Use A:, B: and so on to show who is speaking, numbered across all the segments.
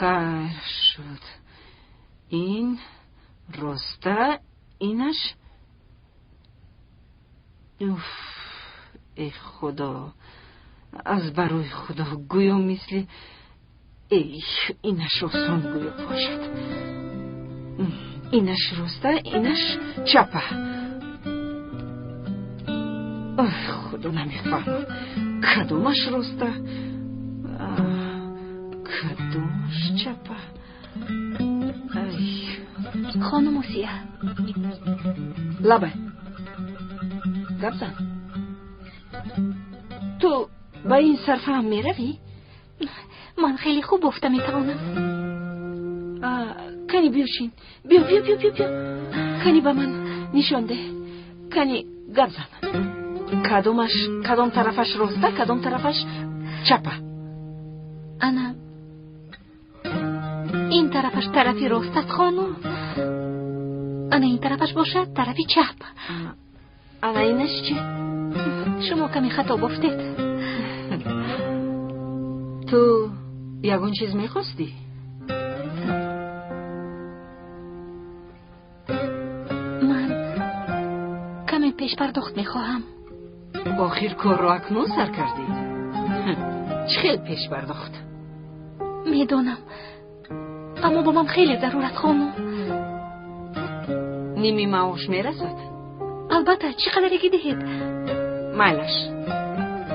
A: Хайр шуд. Ин роста, инаш. Уф, эй Худо, аз барои Худо гӯё мисли эй, инаш осон гӯё бошад. Инаш роста, инаш чапа. Худо, намефаҳмам, кадомаш роста, кадомаш чапа.
B: Хонум Осия.
A: Лабай, гап зан. Ту ба ин сарфаҳам меравӣ?
B: Ман хеле хуб бофта метавонам.
A: Кани биёшин, биё, биё, биё, биё, биё, кани ба ман нишон деҳ. Кани гап зан, кадомаш, кадом тарафаш роста, кадом тарафаш чапа?
B: Ана ин тарафаш тарафи рост аст, хонум, ана ин тарафаш бошад тарафи чап.
A: Ана инаш чи?
B: Шумо каме хато бофтед.
A: Ту ягон чиз мехостӣ?
B: Ман каме пешпардохт мехоҳам.
A: Охир корро акнун сар кардӣ, чӣ хел пешпардохт?
B: Медонам, аммо ба ман хеле зарур аст, хонум.
A: Ними маош мерасад?
B: Албатта, чӣ қадаре ки диҳед.
A: Майлаш,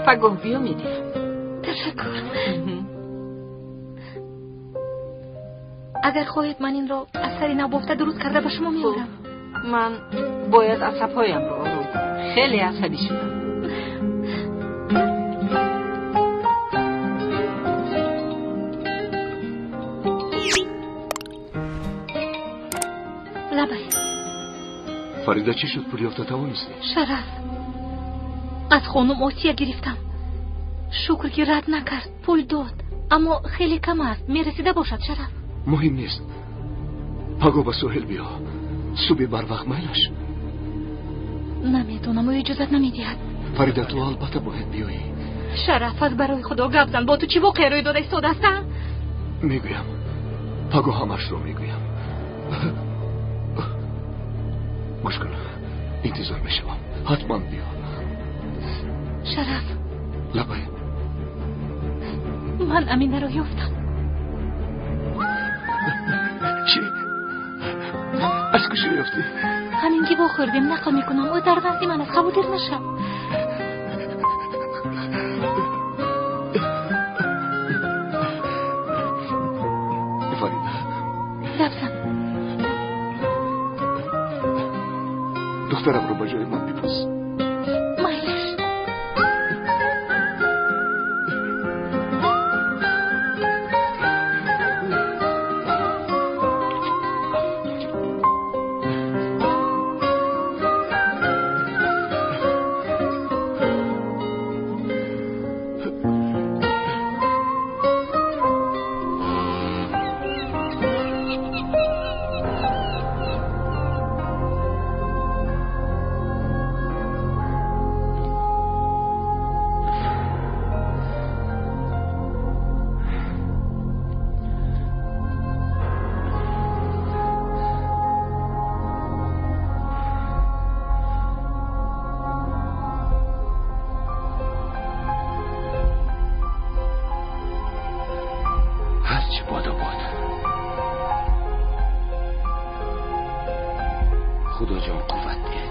A: пагоҳ биё, медиҳам.
B: Ташаккур. Агар хоҳед, ман инро аз сари нав бофта дуруст карда ба шумо меорам.
A: Ман бояд асабҳоямро ором кунам, хеле асабӣ шудам.
B: Лабай.
C: Фарида, чӣ шуд, пул ёфта тавонистӣ?
B: Шараф, аз хонум Осия гирифтам. Шукр, ки рад накард, пул дод, аммо хеле кам аст. Мерасида бошад, Шараф?
C: Муҳим нест, паго ба соҳил биё, субҳи барвақт, майлаш?
B: Намедонам, ӯ иҷозат намедиҳад.
C: Фарида, ту албатта бояд биёӣ.
B: Шараф, аз барои Худо гап зан, бо ту чӣ воқеа рӯй дода истодааст?
C: Мегӯям, паго ҳамашро мегӯям. Гӯш кун, интизор мешавам, ҳатман биё.
B: Шараф.
C: Лабай.
B: Ман Аминаро ёфтам.
C: Чӣ? Аз куҷо ёфтӣ?
B: Ҳамин ки вохӯрдем, нақл мекунам. Ӯ дар назди ман аст, хавотир нашав.
C: Фарида.
B: Гап зан.
C: Духтарамро ба ҷои ман бипӯс.
B: Майлаш.
C: ҳарчи бода бод. Худоҷон, қувват деҳ.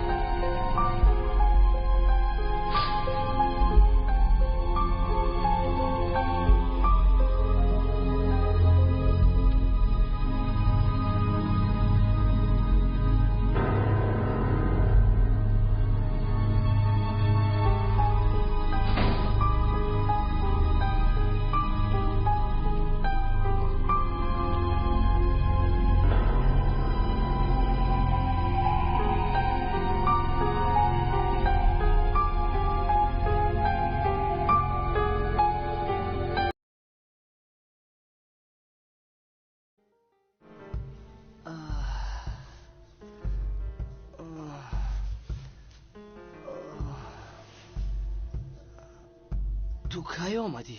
D: Ту кай омадӣ?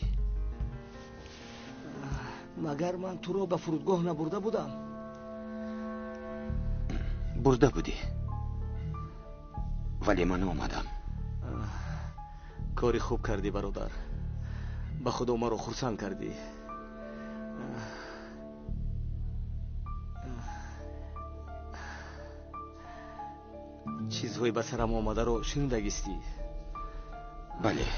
D: Магар ман туро ба фурудгоҳ набурда будам?
E: Бурда будӣ, вале ман омадам.
D: Кори хуб кардӣ, бародар. Ба худо маро хурсанд кардӣ. Чизҳои ба сарам омадаро шунидагистӣ?
E: Бале,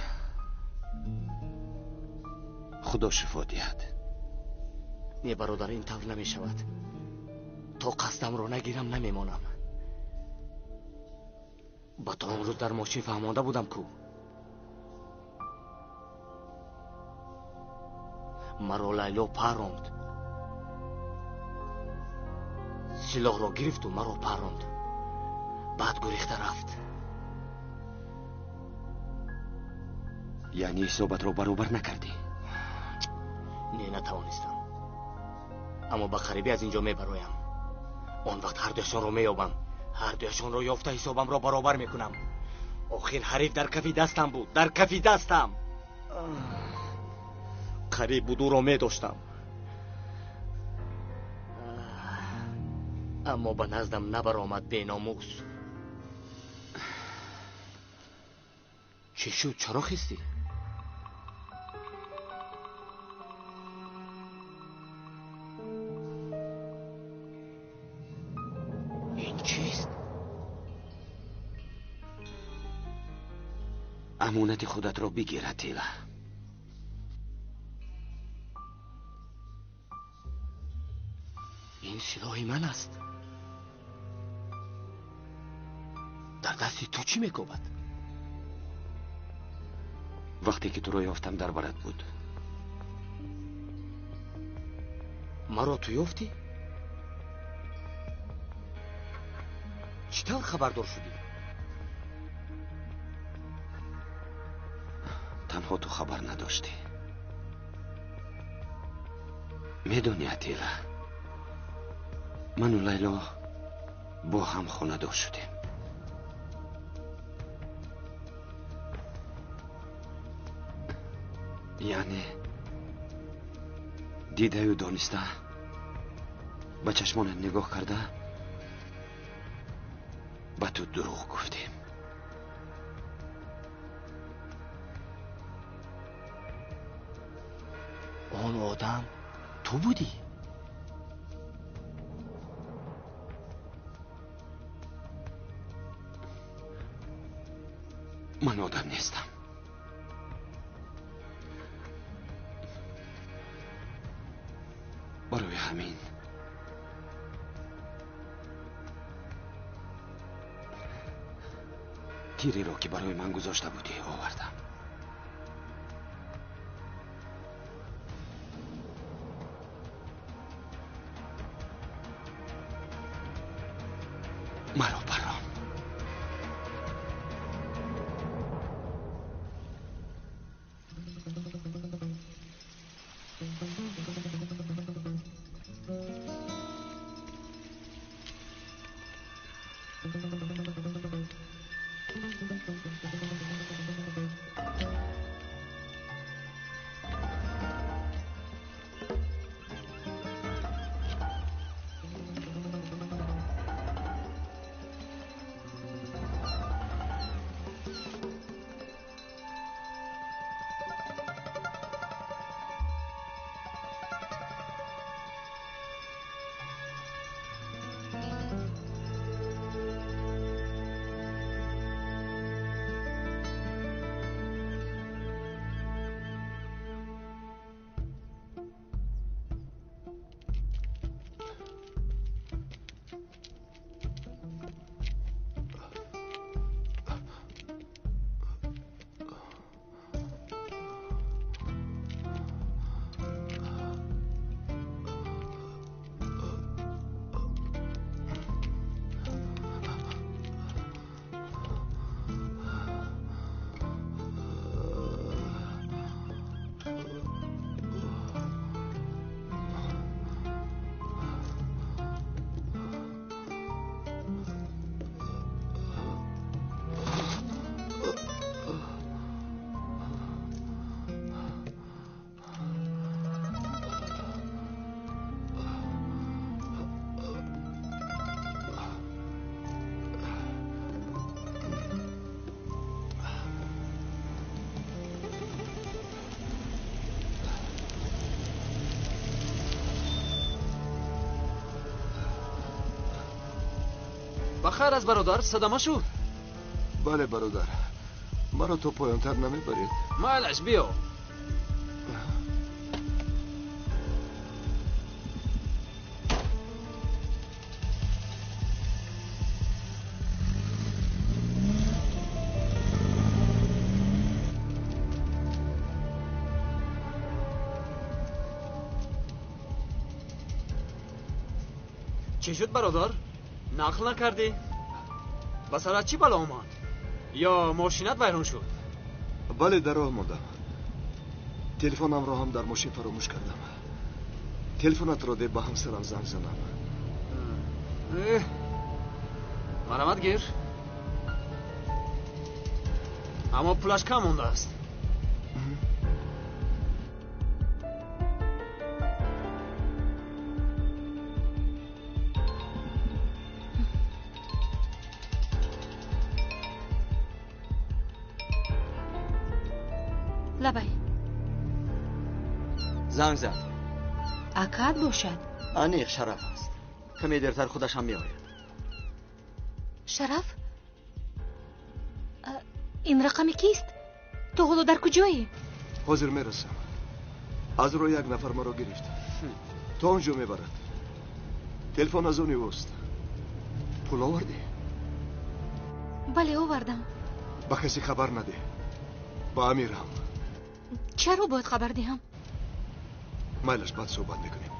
E: худо шифо диҳад.
D: Не, бародар, ин тавр намешавад. То қасдамро нагирам, намемонам. Ба то он рӯз дар мошин фаҳмонда будам ку. Маро Лайло парронд, силоҳро гирифту маро парронд, баъд гурехта рафт.
E: Яъне ҳисобатро баробар накардӣ?
D: Не, натавонистам. Аммо ба қарибӣ аз ин ҷо мебароям. Он вақт ҳардуяшонро меёбам. Ҳардуяшонро ёфта ҳисобамро баробар мекунам. Охир ҳариф дар кафи дастам буд, дар кафи дастам. Қариб буд ӯро медоштам, аммо ба наздам набаромад беномус. Чӣ шуд? Чаро хистӣ? Ин чист?
E: Амонати худатро бигир, Атила.
D: Ин силоҳи ман аст. Дар дасти ту чӣ мекобад?
E: Вақте ки туро ёфтам, дар барат буд.
D: Маро ту ёфтӣ? Чӣ тавр хабардор шудӣ?
E: Танҳо ту хабар надоштӣ. Медонӣ, Атила, ману Лайло бо ҳам хонадор шудем. Яъне дидаю дониста, ба чашмонат нигоҳ карда, ба ту дурӯғ гуфтем.
D: Он одам ту будӣ?
E: Ман одам нестам. Барои ҳамин тиреро, ки барои ман гузошта будӣ, овардам. Маро паррон.
F: Ба хайр аст, бародар, садама шуд?
C: Бале, бародар. Маро то поёнтар намебаред?
F: Майлаш, биё. Чӣ шуд, бародар? Нақл накардӣ? Ба сарат чӣ бало омад? Ё мошинат вайрон шуд?
C: Бале, дар роҳ мондам. Телефонамро ҳам дар мошин фаромӯш кардам. Телефонатро де, ба ҳамсарам занг занам.
F: Марамат гир. Аммо пулаш кам мондааст.
B: Лабай.
E: Занг зад.
A: Акад бошад?
E: Аниқ Шараф аст. Каме дертар худаш ҳам меояд.
B: Шараф? Ин рақами кист? Ту ҳоло дар куҷоӣ?
C: Ҳозир мерасам. Аз рӯи як нафар маро гирифт. То он ҷо мебарад. Телефон аз они ӯст. Пул овардӣ?
B: Бале, овардам.
C: Ба касе хабар надеҳ. Ба Амирам.
B: Чаро бояд хабар диҳам?
C: Майлаш, баъд суҳбат мекунем.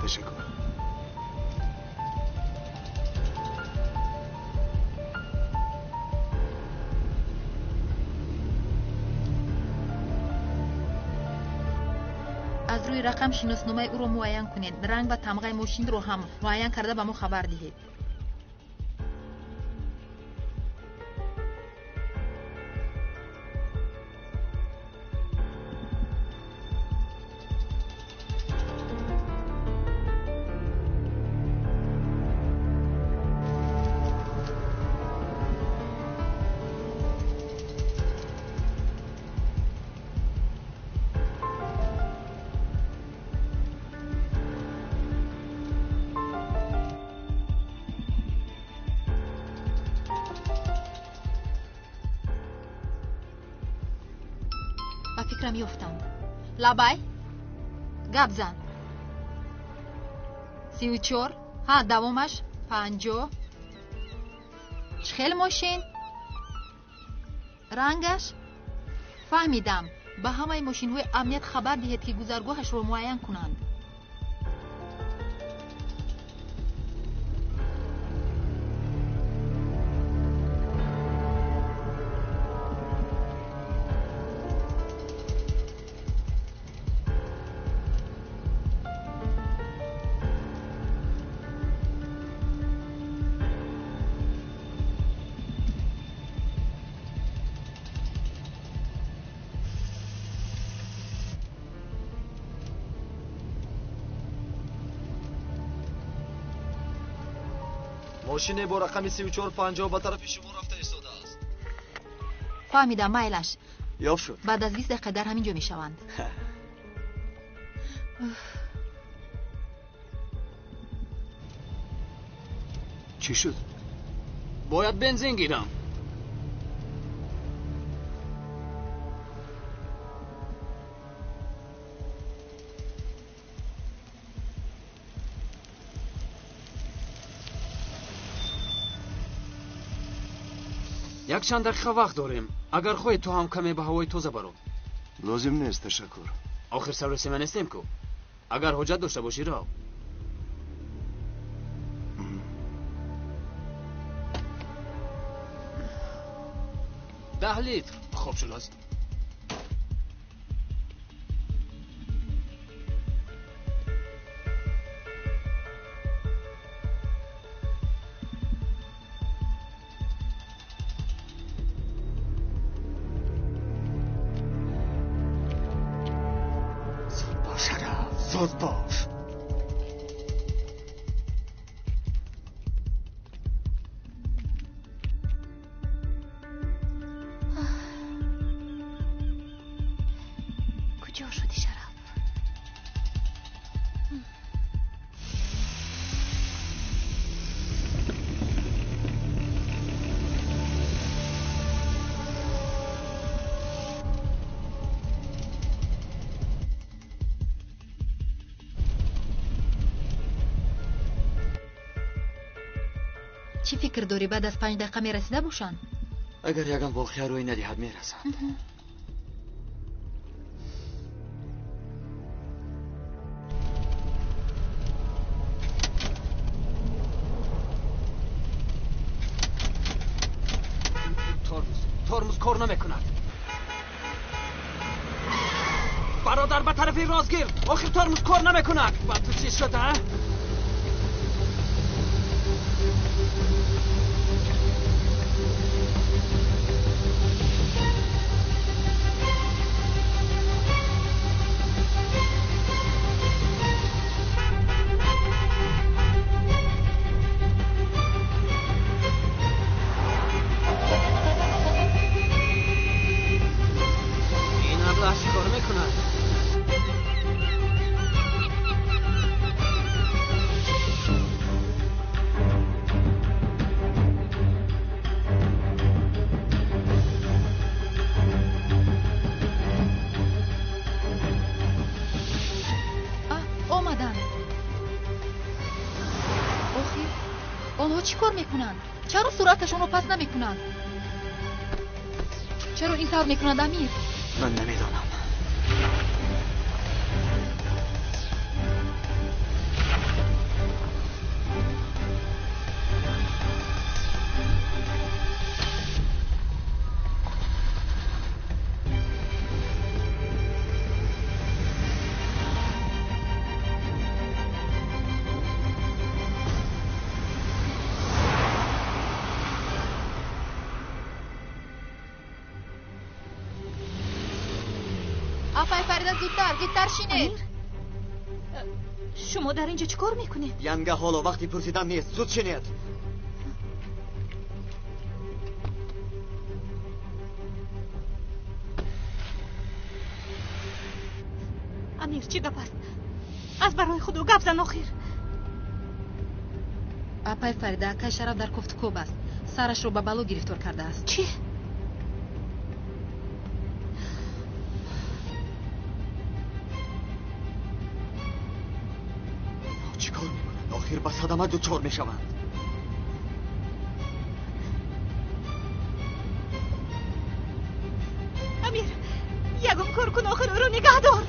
C: Ташаккур.
G: Аз рӯи рақам шиносномаи ӯро муайян кунед. Ранг ва тамғаи мошинро ҳам муайян карда ба мо хабар диҳед. Ба фикрам ёфтанд. Лабай, гап зан. 34, ҳа, давомаш 50. Чӣ хел мошин? Рангаш? Фаҳмидам. Ба ҳамаи мошинҳои амният хабар диҳед, ки гузаргоҳашро муайян кунанд.
F: Мошине бо рақами 3450 ба тарафи шумо рафта истодааст.
G: Фаҳмидам, майлаш.
E: Ёфт шуд.
G: Баъд аз 20 дақиқа дар ҳамин ҷо мешаванд.
C: Чӣ шуд?
F: Бояд бензин гирам. Якчанд дақиқа вақт дорем. Агар хоҳед, ту ҳам каме ба ҳавои тоза баро.
C: Лозим нест, ташаккур.
F: Охир саросема нестем ку. Агар ҳоҷат дошта бошӣ, рав. 10 литр хоб шудааст. Зуд бош.
B: Куҷо шуди, Шараф?
G: Чӣ фикр дорӣ, баъд аз 5 дақиқа мерасида бошанд?
E: Агар ягон воқеа рӯй надиҳад, мерасанд.
F: Тормоз кор намекунад. Бародар, ба тарафи рост гир. Охир тормоз кор намекунад. Ба ту чӣ шуда?
G: Онҳо чӣ кор мекунанд? Чаро суръаташонро пас намекунанд? Чаро ин тавр мекунанд, Амир?
E: Ман намедонам.
G: Апай Фарида, зудтар, зудтар шинед.
B: Амир, шумо дар инҷо чӣ кор мекунед?
E: Янга, ҳоло вақти пурсидан нест, зуд шинед.
B: Амир, чӣ гап аст? Аз барои худо гап зан охир.
G: Апай Фарида, акай Шараф дар кофтукоб аст. Сарашро ба бало гирифтор кардааст.
B: Чӣ?
E: Чӣ кор мекунанд? Охир ба садама дучор мешаванд.
B: Амир, ягон кор кун, охир ӯро нигаҳ дор.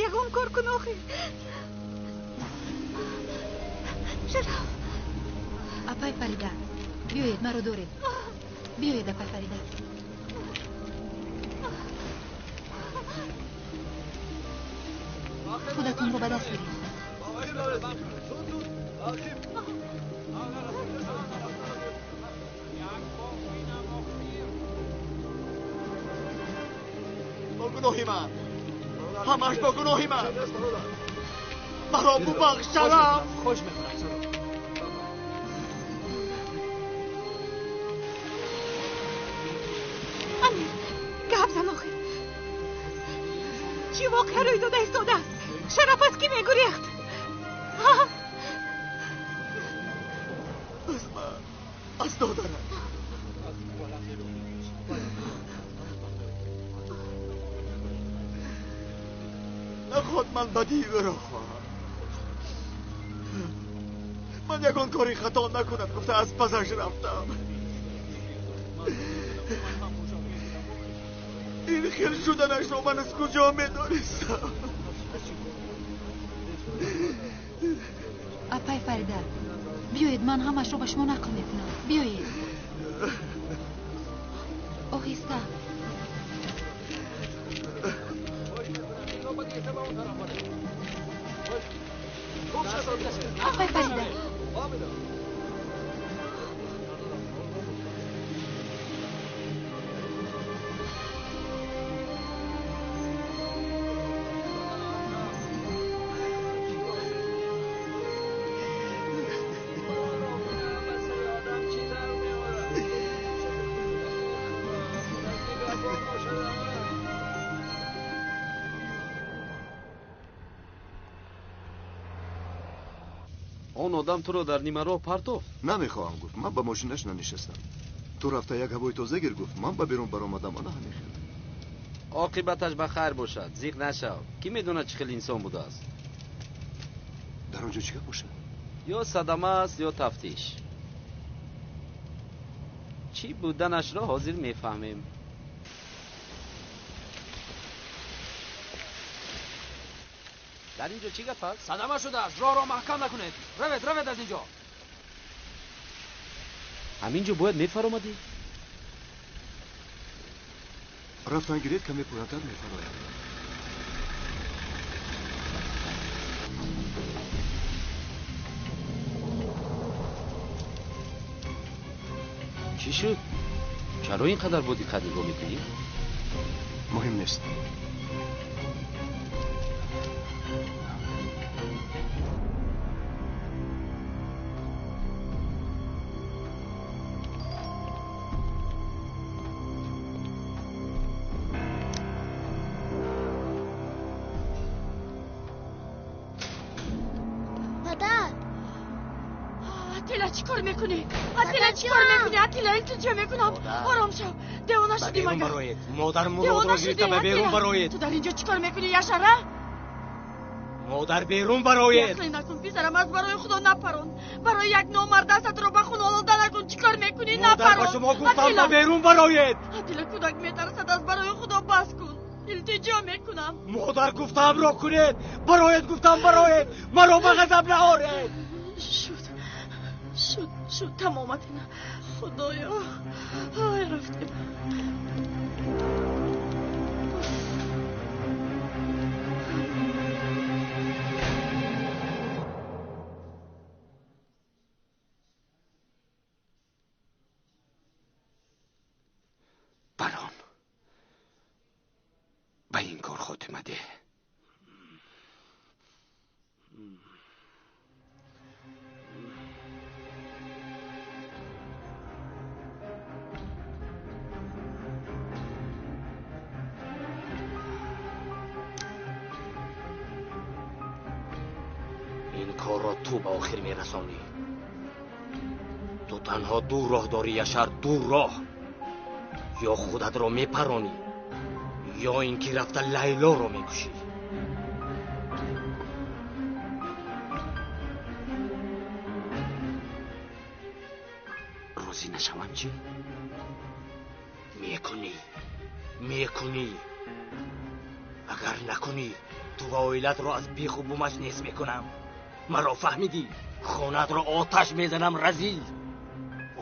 B: Ягон кор кун охир. Шараф.
G: Апай Фарида, биёед, маро доред. Биёед, апай Фарида. Худатонро ба даст гиред.
E: Бо гуноҳи ман, ҳамаш бо гуноҳи ман. Маро бубахш, Шараф.
F: Хоҳиш мекунам, Шараф.
A: Амир, гап зан охир. Чӣ воқеа рӯй дода истодааст? Шараф аст, ки мегурехт.
E: Аз ман, аз додарам. Наход ман бадии ӯро хоҳам. Ман ягон кори хато накунам, гуфта аз пасаш рафтам. Ин хел шуданашро ман аз куҷо медонистам?
G: Апай Фарида, биёед, ман ҳамашро ба шумо нақл мекунам. Биёед. Оҳиста. Апай Фарида.
H: Он одам туро дар нимароҳ партофт?
C: Намехоҳам, гуфт. Ман ба мошинаш нанишастам. Ту рафта як ҳавои тоза гир, гуфт. Ман ба берун баромадам, ана ҳамин хел.
H: Оқибаташ ба хайр бошад, зиқ нашав. Кӣ медонад чӣ хел инсон будааст?
C: Дар он ҷо чӣ гап бошад?
H: Ё садама аст, ё тафтиш. Чӣ буданашро ҳозир мефаҳмем. Дар ин ҷо чӣ гап аст?
F: Садама шудааст. Роҳро маҳкам накунед. Равед, равед аз ин ҷо.
H: Ҳамин ҷо бояд мефаромадӣ?
C: Рафтан гиред, каме поёнтар мефароям.
H: Чӣ шуд? Чаро ин қадар бо диққат нигоҳ мекунӣ?
C: Муҳим нест.
A: Атила, чӣ кор мекунӣ? Атила, чӣ кор мекунӣ? Атила, илтиҷо мекунам. Ором шав. Девона шудӣ магар?
D: Модар, Муродро гирифта ба берун бароед.
A: Ту дар инҷо чӣ кор мекунӣ, Яшара?
D: Модар, берун бароед.
A: Беақлӣ накун, писарам, аз барои Худо напарон. Барои як номард дастатро ба хун олуда накун. Чӣ кор мекунӣ? Напарон.
D: Модар, ба шумо гуфтам, ба берун бароед.
A: Атила, кӯдак метарсад, аз барои Худо бас кун. Илтиҷо мекунам.
D: Модар, гуфтаамро кунед. Бароед, гуфтам, бароед. Маро ба ғазаб наоред.
A: Шуд. Шуд, шуд, тамом, Атила. Худоё, ай рафтем.
H: Барон, ба ин кор хотима деҳ.
D: Ин корро ту ба охир мерасонӣ. Ту танҳо ду роҳ дорӣ, Яшар, ду роҳ. Ё худатро мепаронӣ, ё ин ки рафта Лайлоро мекушӣ. Розӣ нашавам чӣ? Мекунӣ, мекунӣ. Агар накунӣ, ту ва оилатро аз беху бумаш нест мекунам. Маро фаҳмидӣ? Хонаатро оташ мезанам, разил.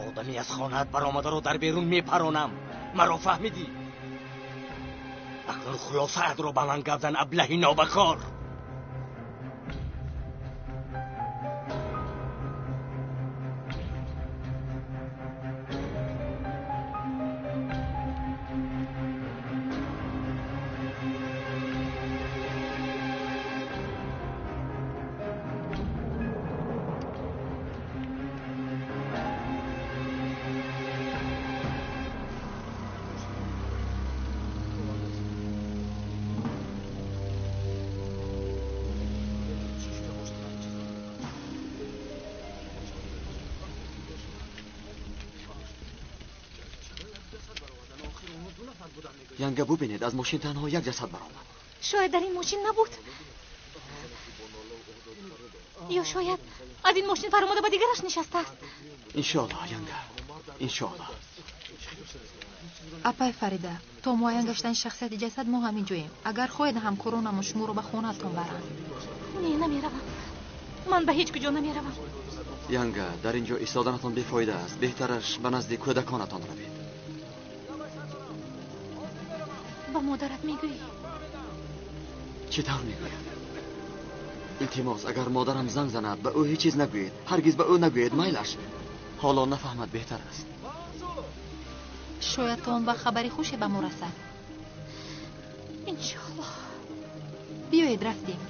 D: Одаме аз хонаат баромадаро дар берун мепаронам. Маро фаҳмидӣ? Акнун хулосаатро ба ман гап зан, аблаҳи нобакор.
E: Янга, бубинед, аз мошин танҳо як ҷасад баромад.
B: Шояд дар ин мошин набуд. Ё шояд аз ин мошин фаромада ба дигараш нишастааст.
E: Иншоаллоҳ, Янга, иншоаллоҳ.
G: Апай Фарида, то муайян гаштани шахсияти ҷасад мо ҳамин ҷоем. Агар хоҳед, ҳамкоронамон шуморо ба хонаатон баранд.
B: Не, намеравам. Ман ба ҳеҷ куҷо намеравам.
E: Янга, дар ин ҷо истоданатон бефоида аст. Беҳтараш ба назди кӯдаконатон равед.
B: Ба модарат мегӯӣ?
E: Чӣ тавр мегӯям? Илтимос, агар модарам занг занад, ба ӯ ҳеҷ чиз нагӯед. Ҳаргиз ба ӯ нагӯед, майлаш. Ҳоло нафаҳмад беҳтар аст.
G: Шояд то он вақт хабари хуше ба мо расад.
B: Иншоаллоҳ.
G: Биёед, рафтем.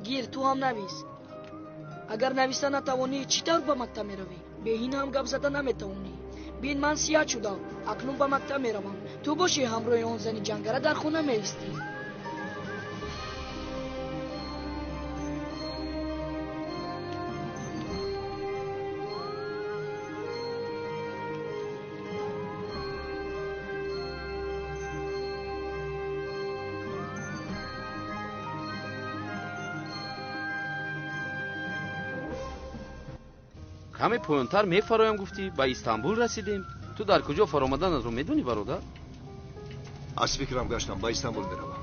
I: Гир, ту ҳам навис. Агар нависта натавонӣ, чӣ тавр ба мактаб меравӣ? Бе ин ҳам гап зада наметавонӣ. Бин, ман сиҳат шудам, акнун ба мактаб меравам. Ту бошӣ ҳамроҳи он зани ҷангара дар хона меистӣ.
H: Каме поёнтар мефароям гуфтӣ, ба Истанбул расидем. Ту дар куҷо фаромаданатро медонӣ, бародар?
C: Аз фикрам гаштам, ба Истанбул меравам.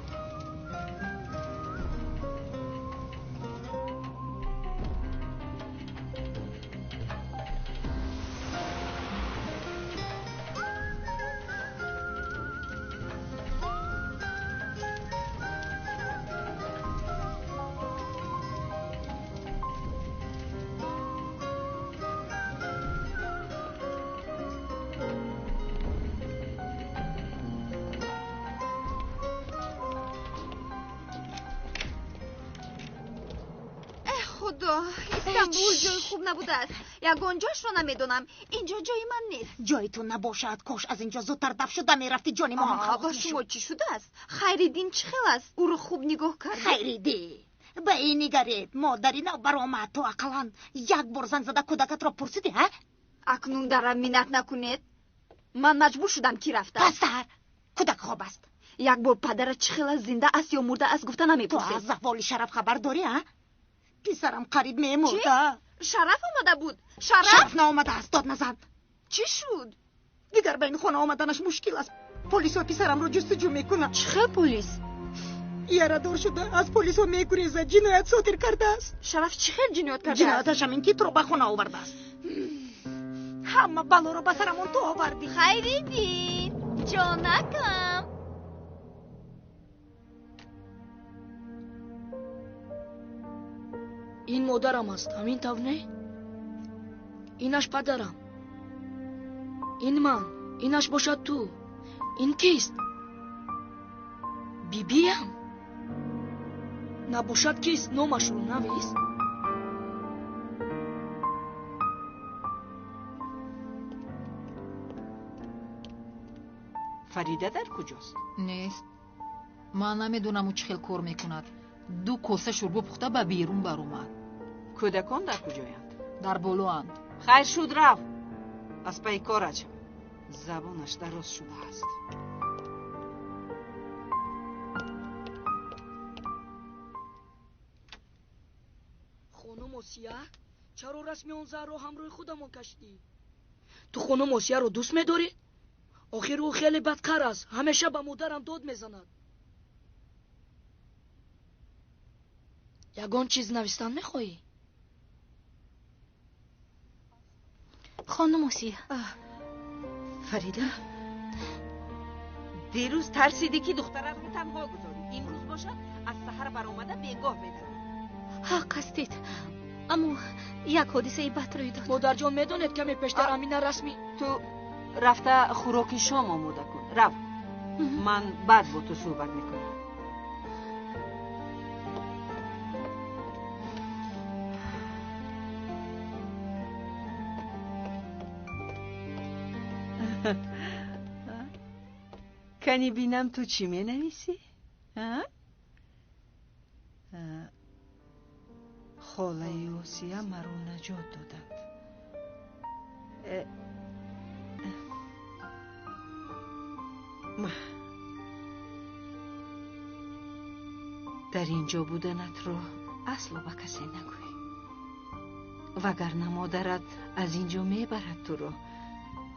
J: Истанбул ҷои хуб набудааст. Ягон ҷошро намедонам. Инҷо ҷои ман нест.
K: Ҷои ту набошад. Кош аз инҷо зудтар даф шуда мерафти, ҷони мо ҳам халос
J: Ба шумо чӣ шудааст? Хайриддин чӣ хел аст? Ӯро хуб нигоҳ кард.
K: Хайриддин, ба ин нигаред. Модари нав баромад. Ту ақаллан як бор занг зада кӯдакатро пурсидӣ, ҳа?
J: Акнун дарам миннат накунед. Ман маҷбур шудам, ки рафтам.
K: Пасар, кӯдак хоб аст.
J: Як бор падарат чӣ хел аст, зинда аст ё мурда аст гуфта намепурсед.
K: Ту аз аҳволи Шараф хабар дорӣ, ҳа? Писарам қариб мемурда.
J: Шараф омада буд? Шараф?
K: Шараф наомадааст, дод назан.
J: Чӣ шуд?
K: Дигар ба ин хона омаданаш мушкил аст. Полисҳо писарамро ҷустуҷӯ мекунанд.
J: Чӣ хел полис?
K: Ярадор шуда аз полисҳо мегурезад, ҷиноят содир кардааст.
J: Шараф чӣ хел ҷиноят кардааст?
K: Ҷинояташ ҳамин ки туро ба хона овардааст. Ҳама балоро ба сарамон ту овардӣ.
J: Хайриддин, ҷонакам.
I: Ин модарам аст, ҳамин тавр не? Инаш падарам. Ин ман, инаш бошад ту. Ин кист? Бибиям? Набошад кист? Номашро навис.
A: Фарида дар куҷост?
G: Нест. Ман намедонам ӯ чӣ хел кор мекунад. Ду коса шӯрбо пухта ба берун баромад.
A: Кӯдакон дар куҷоянд?
G: Дар болоанд.
A: Хайр шуд, рафт. Аз пайи кораш. Забонаш дароз шудааст.
I: Хонум Осия, чаро расми он занро ҳамроҳи худамон кашидӣ? Ту хонум Осияро дӯст медорӣ? Охир ӯ хеле бадқар аст, ҳамеша ба модарам дод мезанад. Ягон чиз навистан мехоҳӣ?
B: Хонум Осия.
A: Фарида, дирӯз тарсидӣ ки духтаратро танҳо гузорӣ. Имрӯз бошад аз саҳар баромада бегоҳ медарад.
B: Ҳақ ҳастед, аммо як ҳодисаи бад рӯй дод.
I: Модарҷон, медонед каме пештар Амина расми
A: ту
L: Рафта хӯроки шом омода кун. Рав, ман баъд бо ту суҳбат мекунам. Кани бинам, ту чӣ менависӣ? Холаи Осия маро наҷот доданд. Дар ин ҷо буданатро асло ба касе нагӯй, вагарна модарат аз ин ҷо мебарад туро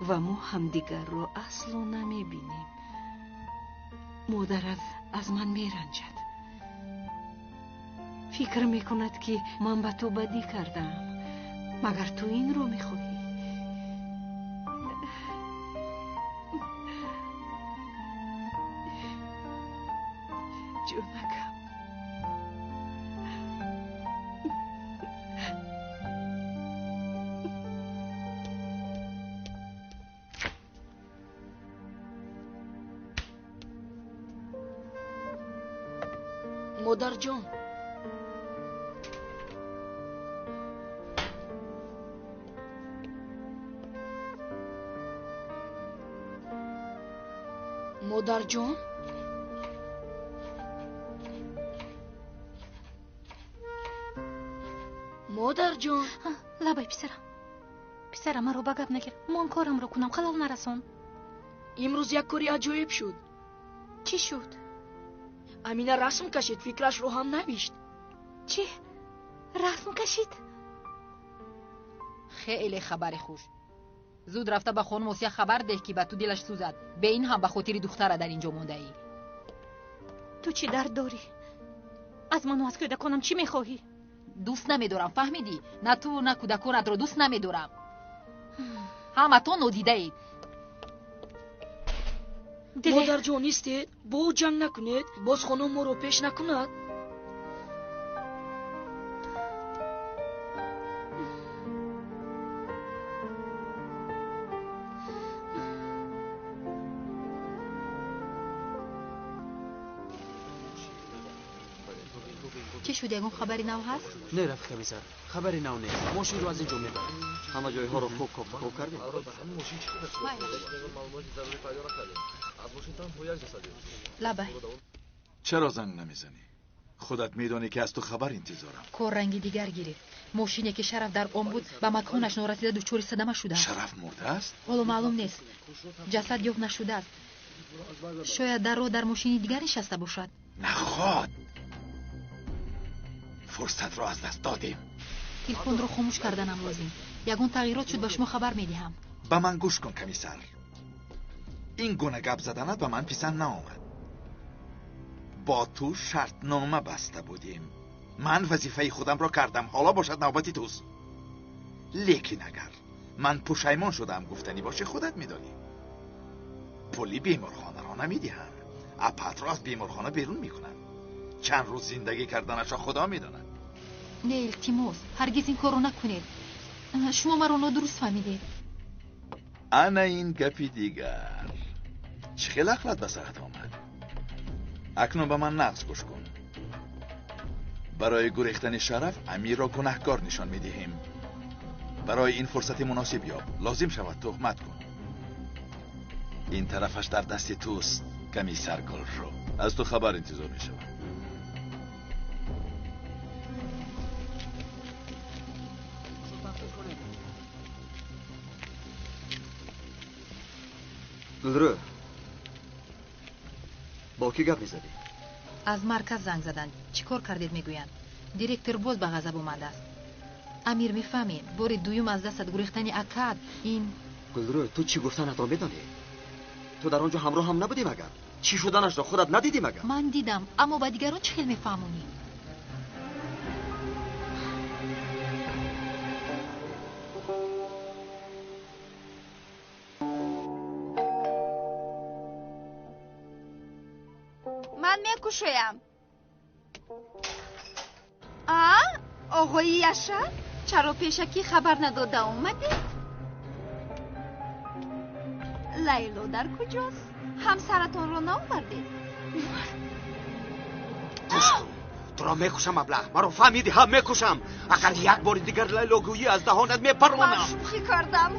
L: ва мо ҳамдигарро асло намебинем. Модарат аз ман меранҷад, фикр мекунад, ки ман ба ту бадӣ кардаам. Магар ту инро мехоҳӣ? Ҷонакам,
I: модарҷон, модарҷон, модарҷон.
B: Лабай, писарам, писарам, маро ба гап нагир. Мон корамро кунам, халал нарасон.
I: Имрӯз як кори аҷоиб шуд.
B: Чӣ шуд?
I: Амина расм кашид, фикрашро ҳам навишт.
B: Чӣ? Расм кашид?
G: Хеле хабари хуш. Зуд рафта ба хонум Осия хабар деҳ, ки ба ту дилаш сӯзад. Бе ин ҳам ба хотири духтара дар ин ҷо мондаӣ.
B: Ту чӣ дард дорӣ? Аз ману аз кӯдаконам чӣ мехоҳӣ?
G: Дӯст намедорам, фаҳмидӣ? На ту, на кӯдаконатро дӯст намедорам. Ҳаматон нодидаед.
I: Модарҷон, истед, бо ӯ ҷанг накунед, боз хонум моро пеш накунад.
G: Чӣ шуд, ягон хабари нав ҳаст?
F: Не, рафиқ комиссар, хабари нав нест. Мошинро аз ин ҷо мебарем.
E: Ҳама ҷойҳоро хуб кофтуков кардем.
G: Лабай.
M: Чаро занг намезанӣ? Худат медонӣ, ки аз ту хабар интизорам.
G: Кор ранги дигар гирифт. Мошине, ки Шараф дар он буд, ба маконаш норасида дучори садама шудааст.
M: Шараф мурдааст?
G: Ҳоло маълум нест, ҷасад ёфт нашудааст. Шояд дар роҳ дар мошини дигар нишаста бошад.
M: Наход, фурсатро аз даст додем.
G: Телефонро хомӯш карданам лозим. Ягон тағйирот шуд, ба шумо хабар медиҳам.
M: Ба ман гӯш кун, комиссар, ин гуна гап заданат ба ман писанд наомад. Бо ту шартнома баста будем. Ман вазифаи худамро кардам, ҳоло бошад навбати туст. Лекин агар ман пушаймон шудаам гуфтанӣ бошӣ, худат медонӣ, пули беморхонаро намедиҳам, апатро аз беморхона берун мекунам. Чанд рӯз зиндагӣ карданашро худо медонад.
G: Не, илтимос, ҳаргиз ин корро накунед. Шумо маро нодуруст фаҳмидед.
M: Ана ин гапи дигар. Чӣ хел ақлат ба сарат омад? Акнун ба ман нағз гӯш кун. Барои гурехтани Шараф Амирро гунаҳкор нишон медиҳем. Барои ин фурсати муносиб ёб, лозим шавад туҳмат кун. Ин тарафаш дар дасти туст, комиссар Гулрӯ. Аз ту хабар интизор мешавад.
E: Гулрӯ, бо кӣ гап мезадӣ?
G: Аз марказ занг заданд. Чӣ кор кардед, мегӯянд. Директор боз ба ғазаб омадааст. Амир, мефаҳмӣ, бори дуюм аз дастат гурехтани акад ин.
E: Гулрӯ, ту чӣ гуфтанатро медонӣ? Ту дар он ҷо ҳамроҳам набудӣ магар? Чӣ шуданашро худат надидӣ магар?
G: Ман дидам, аммо ба дигарон чӣ хел мефаҳмонӣ?
J: Ман мекушоям. А, оғои Яшар, чаро пешакӣ хабар надода омадед? Лайло дар куҷост? Ҳамсаратонро наовардед?
D: Гӯш кун, туро мекушам, аблаҳ. Маро фаҳмидӣ? Ҳа, мекушам. Агар як бори дигар Лайло гӯӣ, аз даҳонат мепаронам.
J: Ман шӯхӣ кардам.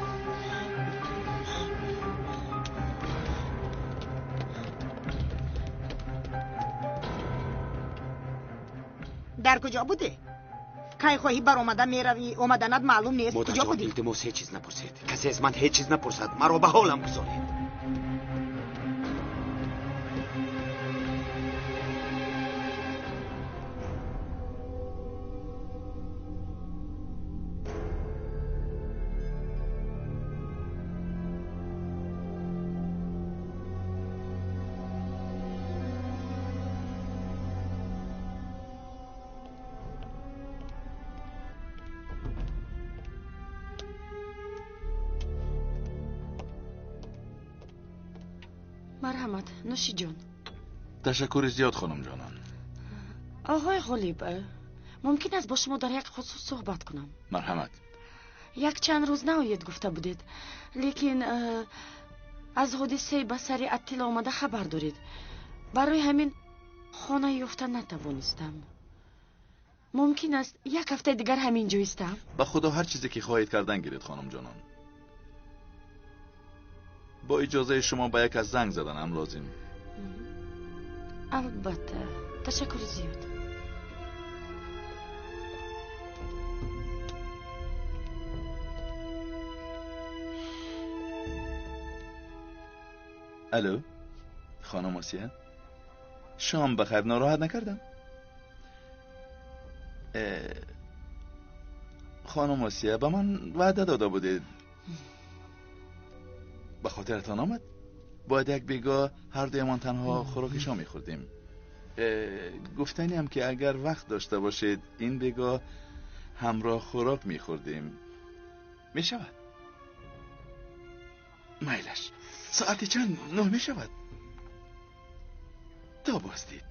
K: Дар куҷо будӣ? Кай хоҳӣ баромада меравӣ, омаданат маълум нест. Куҷо будӣ?
D: Илтимос, ҳеҷ чиз напурсед. Касе аз ман ҳеҷ чиз напурсад. Маро ба ҳолам гузоред.
A: Марҳамат, нӯшиҷон.
M: Ташаккури зиёд, хонумҷонон.
A: Оғои Ғолиб, мумкин аст бо шумо дар як хусус суҳбат кунам?
M: Марҳамат.
A: Якчанд рӯз наоед гуфта будед, лекин аз ҳодисаи ба сари Аттила омада хабар доред. Барои ҳамин хона ёфта натавонистам. Мумкин аст як ҳафтаи дигар ҳамин ҷо истам?
M: Ба худо ҳар чизе ки хоҳед кардан гиред, хонумҷонон. Бо иҷозаи шумо ба як кас занг заданам лозим.
A: Албатта, ташаккури зиёд.
M: Алло, хонум Осия, шом бахайр, нороҳат накардам? Хонум Осия, ба ман ваъда дода будед. Ба хотиратон омад? Бояд як бегоҳ ҳардуямон танҳо хӯроки шом мехӯрдем. Гуфтаниам ки агар вақт дошта бошед, ин бегоҳ ҳамроҳ хӯрок мехӯрдем. Мешавад? Майлаш. Соати чанд? 9 мешавад? То боздид.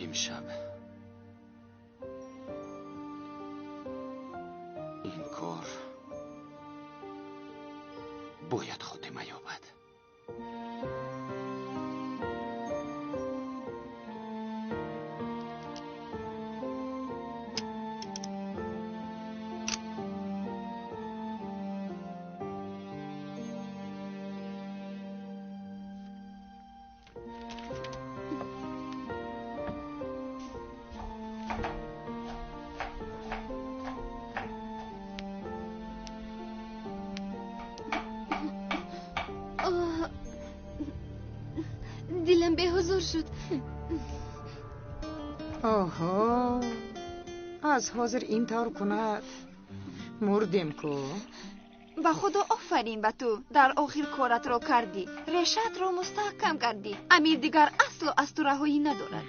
D: Имшаб ин кор бояд хотима ёбад.
J: Дилам беҳузур шуд.
N: Оҳо, аз ҳозир ин тавр кунад, мурдем ку.
J: Ба худо офарин ба ту, дар охир коратро кардӣ, решаатро мустаҳкам кардӣ. Амир дигар асло аз ту раҳоӣ надорад.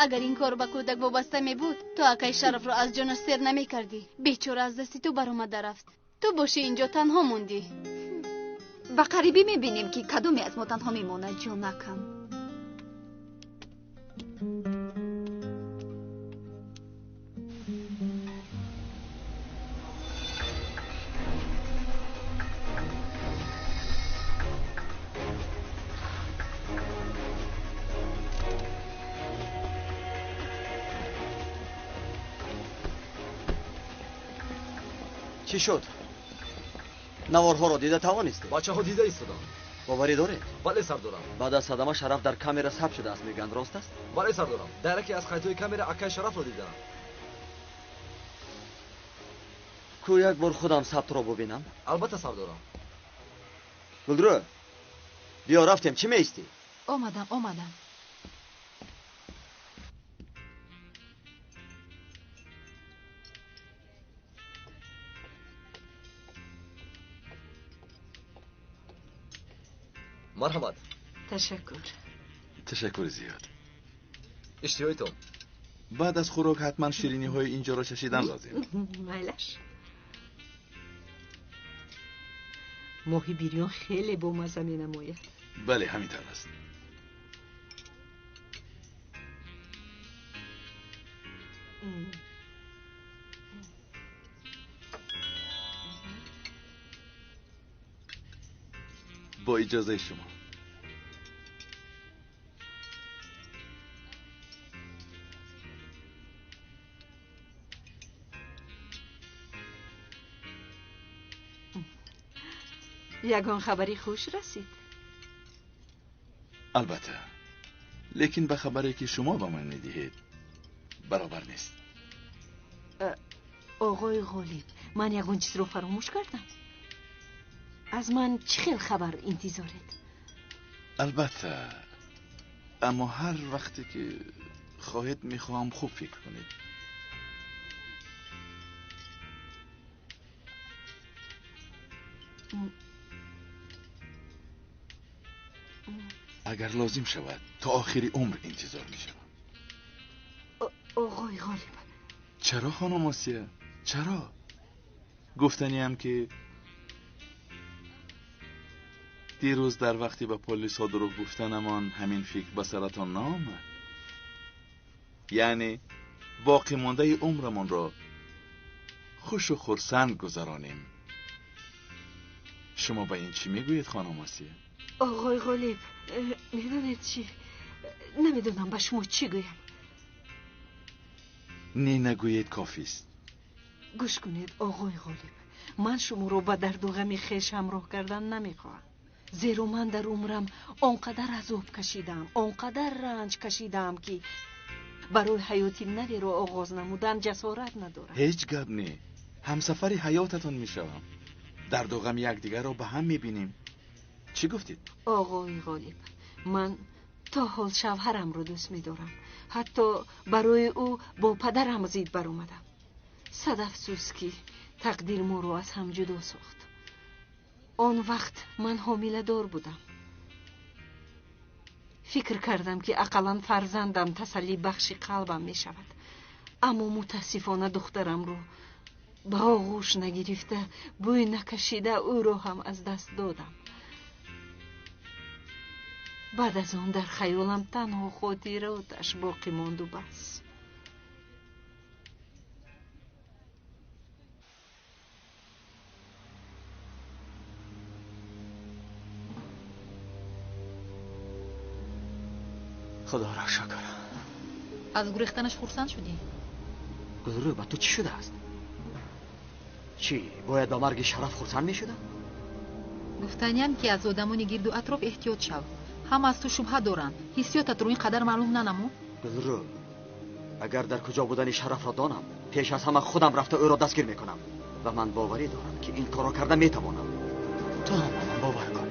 O: Агар ин кор ба кӯдак вобаста мебуд, ту акаи Шарафро аз ҷонаш сер намекардӣ. Бечора аз дасти ту баромада рафт. Ту бошӣ инҷо танҳо мондӣ.
J: Ба қарибӣ мебинем, ки кадоме аз мо танҳо мемонад, ҷонакам.
E: Чӣ шуд? Наворҳоро дида тавонистед?
P: Бачаҳо дида истодам.
E: Боварӣ доред?
P: Бале, сардорам.
E: Баъд аз садама Шараф дар камера сабт шудааст, мегӯянд, рост аст?
P: Бале, сардорам. Дар яке аз қайдҳои камера акаи Шарафро дидам.
E: Ку як бор худам сабтро бубинам.
P: Албатта, сардорам.
E: Гулрӯ, биё рафтем, чӣ меистӣ?
G: Омадам, омадам.
P: Марҳамат.
L: Ташаккур.
M: Ташаккури зиёд.
P: Иштиҳоитон.
M: Баъд аз хӯрок ҳатман шириниҳои ин ҷоро чашидан лозим.
L: Майлаш. Моҳи бирён хеле бомазза менамояд.
M: Бале, ҳамин тавр аст. Бо иҷозаи шумо.
L: Ягон хабари хуш расид?
M: Албатта, лекин ба хабаре ки шумо ба ман медиҳед баробар нест.
L: Оғои Ғолиб, ман ягон чизро фаромӯш кардам? Аз ман чӣ хел хабар интизоред?
M: Албатта, аммо ҳар вақте ки хоҳед, мехоҳам хуб фикр кунед. Агар лозим шавад, то охири умр интизор мешавам.
L: Оғои Ғолиб.
M: Чаро, хонум Осия? Чаро? Гуфтаниам ки дирӯз дар вақти ба полисҳо дурӯғ гуфтанамон ҳамин фикр ба саратон наомад? Яъне боқӣ мондаи умрамонро хушу хурсанд гузаронем. Шумо ба ин чӣ мегӯед, хонум Осия?
L: Оғои Ғолиб, медонед чӣ? Намедонам ба шумо чӣ гӯям.
M: Не, нагӯед, кофист.
L: Гӯш кунед, оғои Ғолиб, ман шуморо ба дарду ғами хеш ҳамроҳ кардан намехоҳам. Зеро ман дар умрам он қадар азоб кашидам, он қадар ранҷ кашидам, ки барои ҳаёти наверо оғоз намудан ҷасорат надорам.
M: Ҳеҷ гап не, ҳамсафари ҳаётатон мешавам. Дарду ғами якдигарро ба ҳам мебинем. Чӣ гуфтед?
L: Оғои Ғолиб, ман то ҳол шавҳарамро дӯст медорам. Ҳатто барои ӯ бо падарам зид баромадам. Сад афсӯс, ки тақдир моро аз ҳам ҷудо сохт. Он вақт ман ҳомиладор будам. Фикр кардам, ки ақаллан фарзандам тасалли бахши қалбам мешавад. Аммо мутаассифона духтарамро ба оғӯш нагирифта, бӯй накашида ӯро ҳам аз даст додам. Баъд аз он дар хаёлам танҳо хотироташ боқӣ монду бас.
E: Худоро шукр.
G: Аз гурехтанаш хурсанд шудӣ?
E: Гулрӯ, ба ту чӣ шудааст? Чӣ, бояд ба марги Шараф хурсанд мешудам?
G: Гуфтаниям, ки аз одамони гирду атроф эҳтиёт шав. Ҳама аз ту шубҳа доранд. Ҳиссиётатро ин қадар маълум нанамуд?
E: Гулрӯ, агар дар куҷо будани Шарафро донам, пеш аз ҳама худам рафта ӯро дастгир мекунам ва ман боварӣ дорам, ки ин корро карда метавонам. Ту ҳам ба ман бовар кун.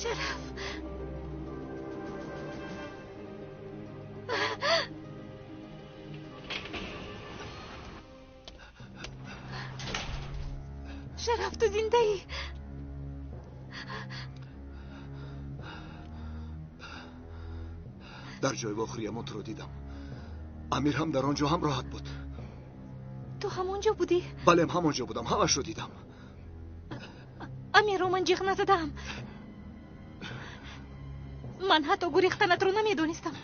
B: Шараф. Шараф, ту зиндаӣ?
C: Дар ҷои вохӯриямон туро дидам. Амир ҳам дар он ҷо ҳамроҳат буд.
B: Ту ҳамон ҷо будӣ?
C: Бале, ҳамон ҷо будам, ҳамашро дидам.
B: Амирро ман ҷиғ назадаам. Ман ҳатто гурехтанатро намедонистам.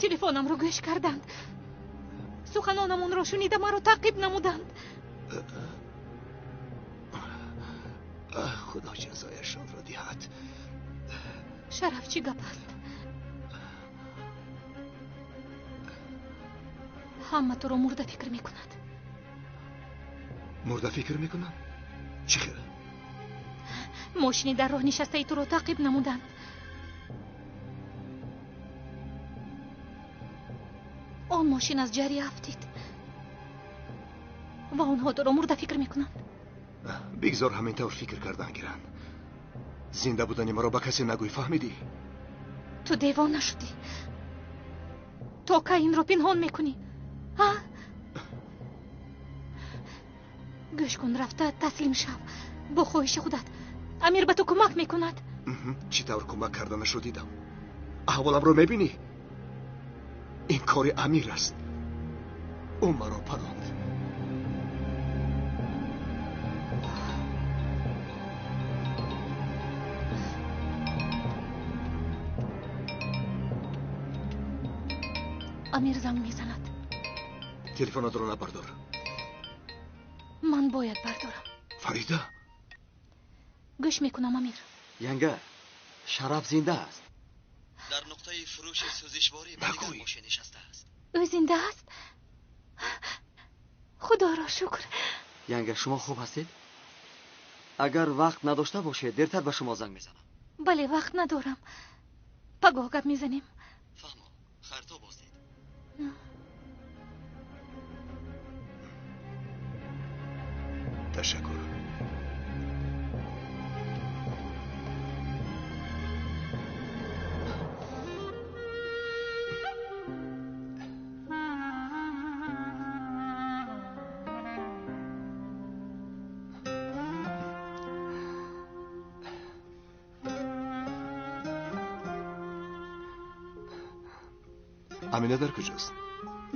B: Телефонамро гӯш карданд. Суханонамонро шунида маро таъқиб намуданд.
C: Худо ҷазояшонро диҳад.
B: Шараф, чӣ гап аст? Ҳама туро мурда фикр мекунад.
C: Мурда фикр мекунам? Чӣ хел?
B: Мошини дар роҳ нишастаи туро таъқиб намуданд. Он мошин аз ҷарӣ афтид ва онҳо туро мурда фикр мекунанд.
C: Бигзор ҳамин тавр фикр кардан гиранд. Зинда будани маро ба касе нагӯй, фаҳмидӣ?
B: Ту девона шудӣ. То кай инро пинҳон мекунӣ? Ҳа? Гӯш кун, рафта таслим шав. Бо хоҳиши худат. Амир ба ту кӯмак мекунад.
C: Чӣ тавр кӯмак карданашро дидам. Аҳволамро мебинӣ? Ин кори Амир аст. Ӯ маро паронд.
B: Амир занг мезанад.
C: Телефонатро набардор.
B: Ман бояд бардорам.
C: Фарида.
B: Гӯш мекунам, Амир.
E: Янга, Шараф зинда аст. Дар нуқтаи фурӯши сӯзишворӣ ба дигар мошин нишастааст.
B: Ӯ зинда аст? Худоро шукр.
E: Янга, шумо хуб ҳастед? Агар вақт надошта бошед, дертар ба шумо занг мезанам.
B: Бале, вақт надорам. Пагоҳ гап мезанем.
E: Фаҳмо, хайрто боздед.
C: Ташаккур. Амина дар куҷост?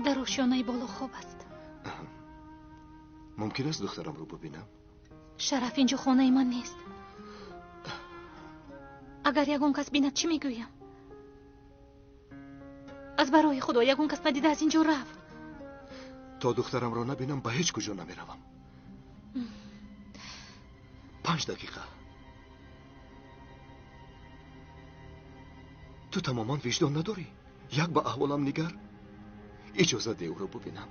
B: Дар ошёнаи боло хоб аст.
C: Мумкин аст духтарамро бубинам?
B: Шараф, инҷо хонаи ман нест. Агар ягон кас бинад, чӣ мегӯям? Аз барои Худо ягон кас надида аз инҷо рав.
C: То духтарамро набинам, ба ҳеҷ куҷо намеравам. 5 дақиқа. Ту тамоман виҷдон надорӣ? Як ба аҳволам нигар. Иҷоза де ӯро бубинам.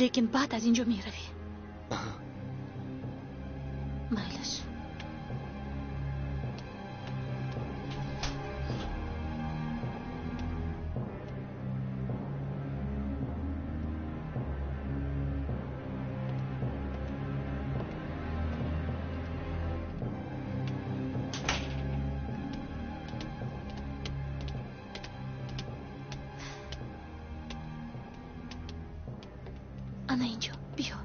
B: Лекин баъд аз инҷо меравӣ. Майлаш. Ана инҷо, биё.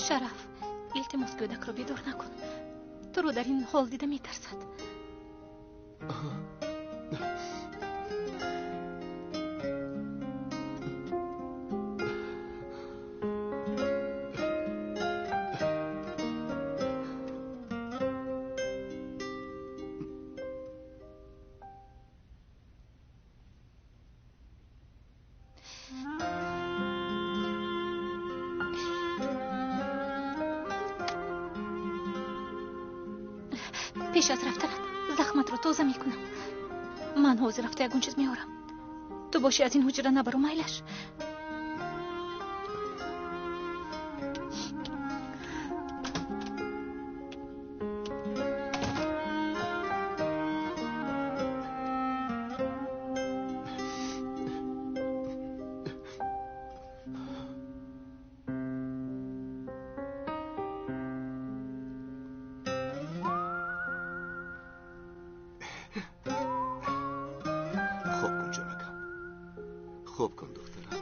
B: Шараф, илтимос, кӯдакро бедор накун. Туро дар ин ҳол дида метарсад. Пеш аз рафтанат захматро тоза мекунам. Ман ҳозир рафта ягон чиз меорам. Ту бошӣ аз ин ҳуҷра набару, майлаш.
C: Хоб кун, ҷонакам. Хоб кун, духтарам.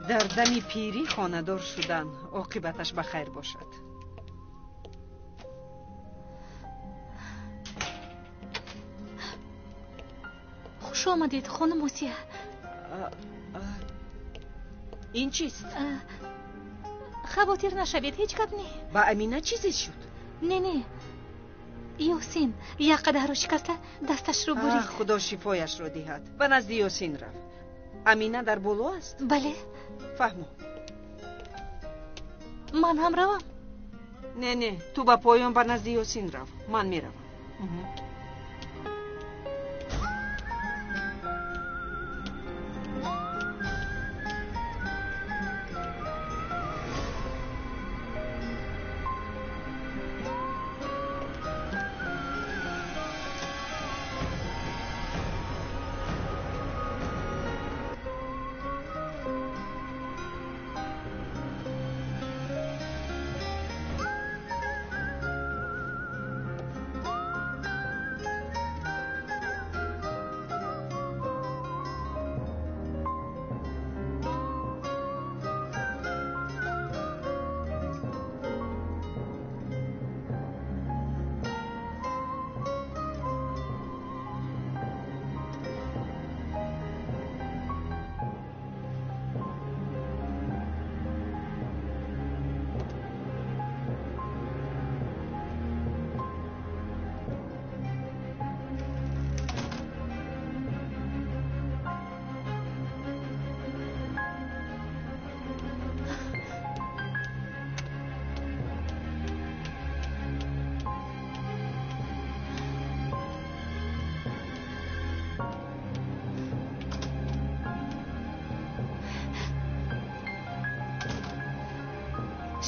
L: Дар дами пирӣ хонадор шудан оқибаташ ба хайр бошад.
B: Хуш омадед, хонум Осия.
L: Ин чист?
B: Хавотир нашавед, ҳеҷ гап не.
L: Ба Амина чизе шуд?
B: Не, не, Ёсин як қадаҳро шикаста дасташро бурид.
L: Худо шифояшро диҳад. Ба назди Ёсин рафт. Амина дар боло аст?
B: Бале.
L: Фаҳмо.
B: Ман ҳам равам?
L: Не, не, ту ба поён ба назди Ёсин рав. Ман меравам.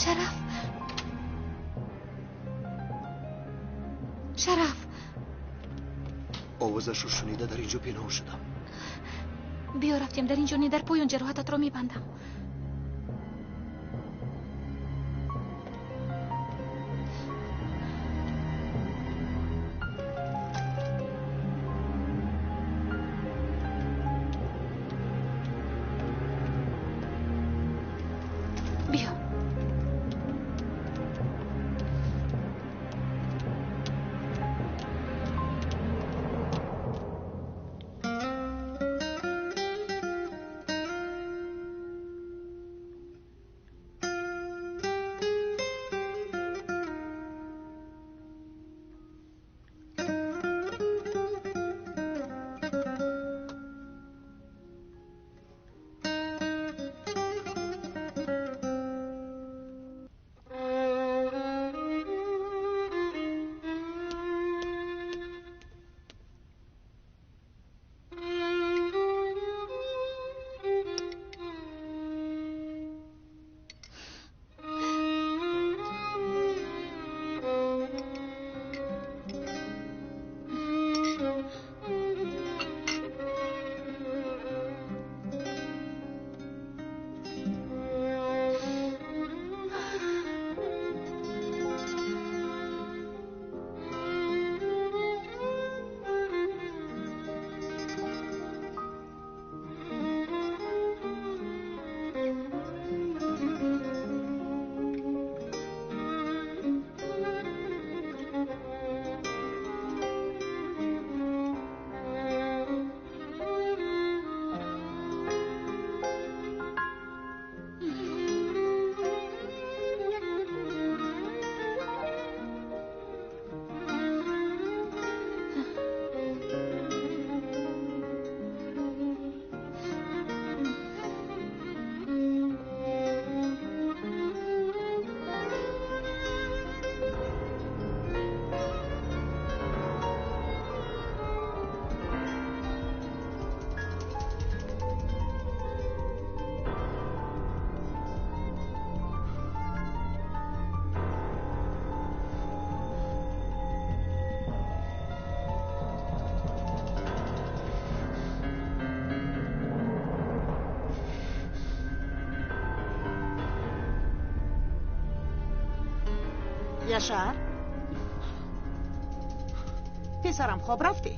B: Шараф, Шараф.
C: Овозашро шунида дар инҷо пинҳон шудам.
B: Биё рафтем, дар инҷо не, дар поён ҷароҳататро мебандам.
K: Яшар, писарам, хоб рафтӣ?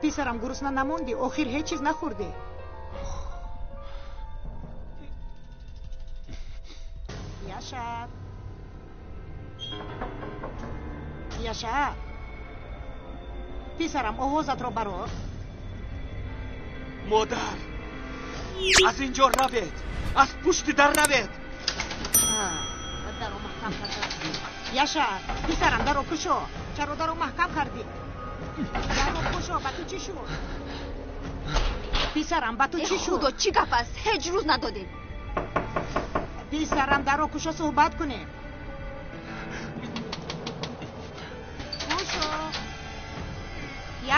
N: Писарам, гурусна намондӣ, охир ҳеҷ чиз нахӯрдӣ. Яшар, Яшар, писарам, овозатро барор.
F: Модар, аз ин ҷо равед, аз пушти дар равед.
K: Даро маҳкам карда.
N: Яшар, писарам, даро кушо. Чаро даро маҳкам кардӣ? Даро кушо, ба ту чӣ шуд? Писарам, ба ту чӣ шуд?
J: Худо, чӣ гап аст? Ҳеҷ рӯз надодед.
N: Писарам, даро кушо, суҳбат кунем. Кушо.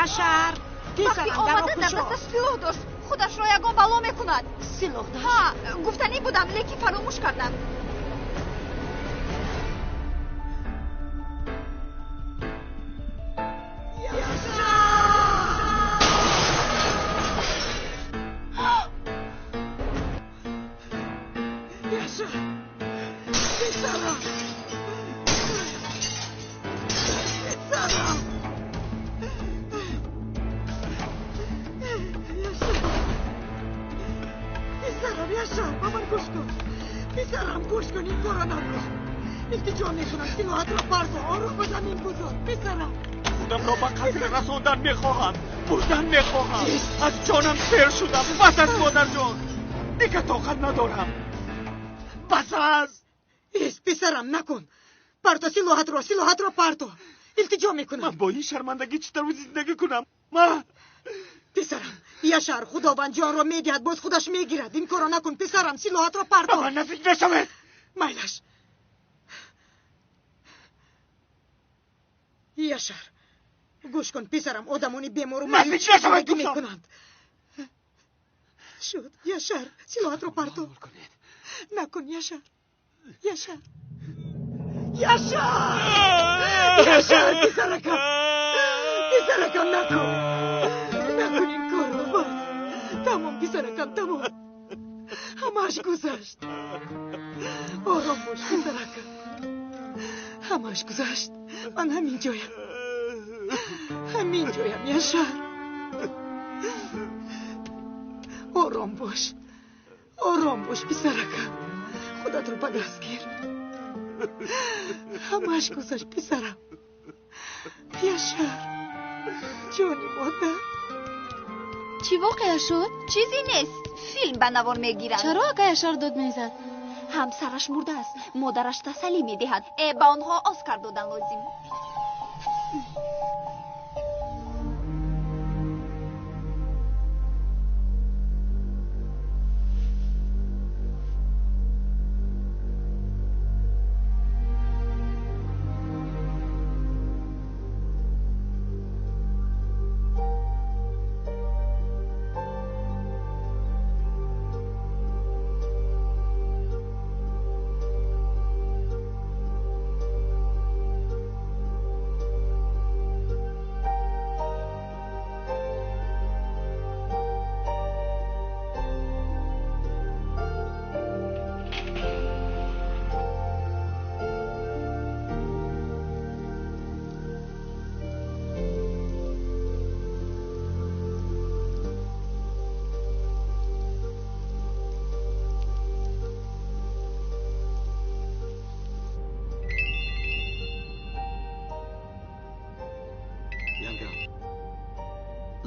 N: Яшар, писарам, даро
J: кушо. Дар дасташ силоҳ дошт, худашро ягон бало мекунад.
N: Силоҳ дошт?
J: Ҳа, гуфтанӣ будам, лекин фаромӯш кардам.
F: Расондан мехоҳам, бурдан мехоҳам. Аз ҷонам сер шудам. Бас аст, модарҷон, дигар тоқат надорам. Бас аст.
N: Ис, писарам, накун. Парто силоҳатро, силоҳатро парто. Илтиҷо мекунам.
F: Ман бо ин шармандагӣ чӣ тавр зиндагӣ кунам? Ма
N: писарам, Яшар, худованд ҷонро медиҳад, боз худаш мегирад. Ин корро накун, писарам, силоҳатро парто.
F: Ба ман наздик нашавед.
N: Майлаш. Яшар, гӯш кун, писарам, одамони бемору
F: маъюб
N: мекунанд. Шуд, Яшар, силоҳатро парто. Накун, Яшар, Яшар, Яшар, Яшар, писаракам, писаракам, накун, накун ин корро, бас. Тамом, писаракам, тамом. Ҳамааш гузашт. Ором бош, писаракам. Ҳамааш гузашт. Ман ҳамин ҷоям. Ҳамин ҷоям, Яшар. Ором бош, ором бош, писаракам. Худатро ба даст гир. Ҳамааш гузашт, писарам. Яшар, ҷони модар.
O: Чӣ воқеа шуд?
J: Чизе нест. Филм ба навор мегиранд.
O: Чаро ака Яшар дод мезад?
J: Ҳамсараш мурдааст, модараш тасаллӣ медиҳад. Ба онҳо Оскар додан лозим.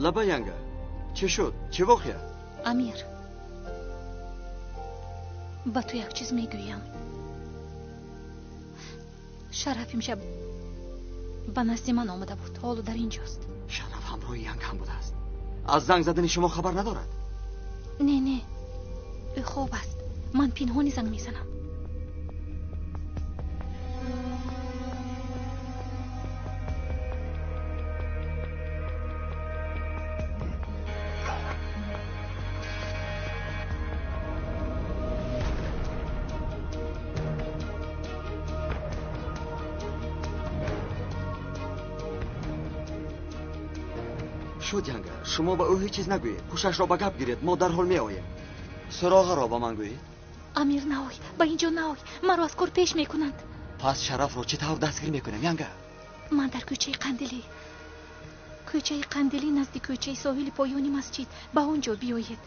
E: Лаба, янга, чӣ шуд? Чӣ воқеа?
B: Амир, ба ту як чиз мегӯям. Шараф имшаб ба назди ман омада буд, ҳоло дар ин ҷост.
E: Шараф ҳамроҳи янга ҳам будааст. Аз занг задани шумо хабар надорад?
B: Не, не, ӯ хоб аст. Ман пинҳонӣ занг мезанам.
E: Шуд, янга, шумо ба ӯ ҳеҷ чиз нагӯед. Ҳушашро ба гап гиред, мо дарҳол меоем. Суроғаро ба ман гӯед.
B: Амир, наой, ба ин ҷо наой, маро аз кор пеш мекунанд.
E: Пас Шарафро чӣ тавр дастгир мекунем, янга?
B: Ман дар кӯчаи Қандилӣ Кӯчаи Қандилӣ назди кӯчаи соҳили поёни масҷид. Ба он ҷо биёед.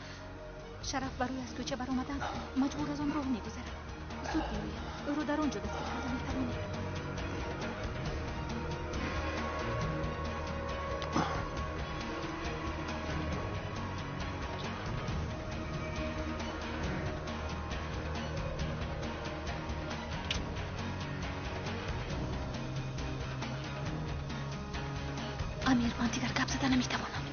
B: Шараф барои аз кӯча баромадан маҷбур аз он роҳ мегузарад. Зуд биёед, ӯро дар он ҷо дастгир карда метавонед. Амир, ман дигар гап зада наметавонам.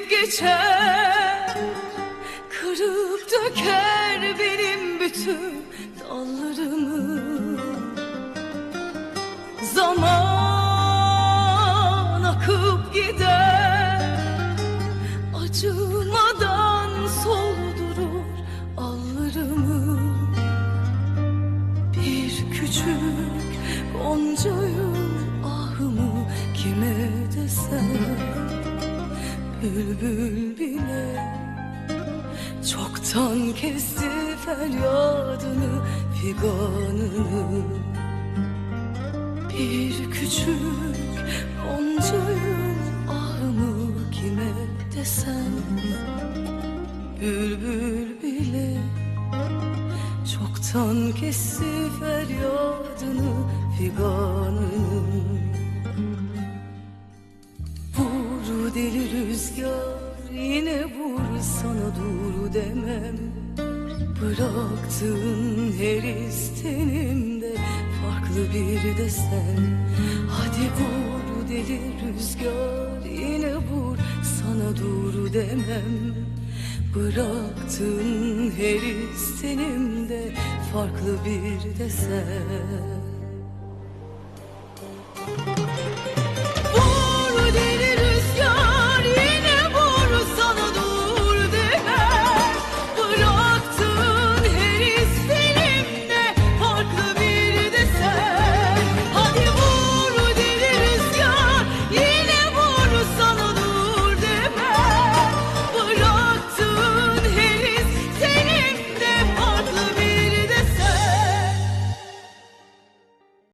Q: Geçer, kırıp döker benim bütün dallarımı. Zaman akıp gider, acımadan soldurur allarımı. Bir küçük goncayı ahımı kime desem, bülbül bile çoktan kesti feryadını, figanını. Bir küçük goncayı ahımı kime desem, bülbül bile çoktan kesti feryadını, figanını. Deli rüzgar yine vur, sana dur demem. Bıraktığın her istenimde farklı bir desen. Hadi vur deli rüzgar yine vur, sana dur demem. Bıraktığın her istenimde farklı bir desen.